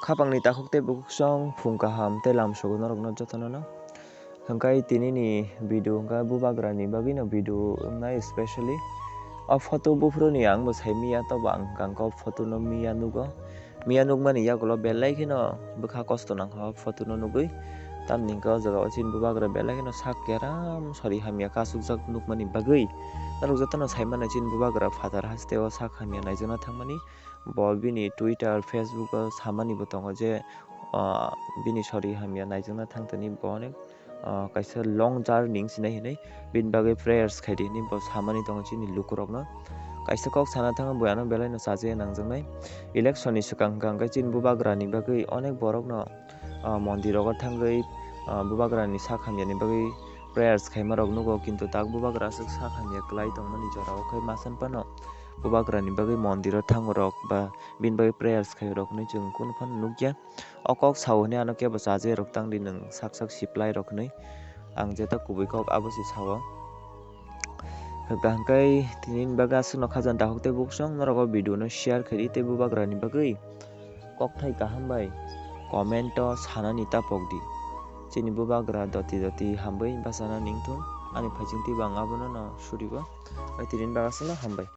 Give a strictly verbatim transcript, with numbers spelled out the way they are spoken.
Khapangni takhuk tei bukhuk song phung kaham tei lam sugo norokno jotono no. Hwnkhe tinini video hwnkhe bubagrani bagwino video wngnai specially. O photo buphuruni ang bo sai miya, tobo ang hwnkhe o photo no miya nugo. Miya nukmani yagulo belai kheno bwkha kosto nangkha o photo no nugwi. Tamni hwnkhe o jaga o chini bubagra belai kheno sak keram sori hamya kasukjak nukmani bagwi. Norok jotono sai mano chini bubagra phatar haste o sak hamya naijakna thangmani. Bo bini Twitter, Facebook o samani bo tongo je, ah, bini sori hamya naijakna thangtani bo onek, ah, kaisa long journey wngsinai hinwi bini bagwi prayers khaidi hinwi bo samani tongo chini lukurokno. Kaisa kok sana thangwi bo ano belaino chajakya nangjaknai. Election ni swkang hwnkha hwnkhe chini bubagrani bagwi onek borokno, ah, mondir rogo thangwi, ah, bubagrani sak hamyani bagwi prayers khaima rok nugo, kintu tak bubagra aswk sak hamya kwlai tongmani jorao khe masan phano bubagrani bagwi mondiro thango rok ba bini bagwi prayers khaio rok hinwi chwng kunu phano nukya. O kok sao hinwi ano kebo chajakya rok tangdi nwng sak sak siplai rok hinwi ang jeta kubui kok abo se sao. Hwnkha hwnkhe tini ni bagwi aswkno khajani takhuk tei bukhuk song norok o video no share khaidi tei bubagrani bagwi kokthai kaham bai comment o sanani ta pokdi. Chini bubagra doti doti hambai bachana ningthung. Ani phaising twibo ang abono no suribo. Ai tini ni bagwi aswkno hambai.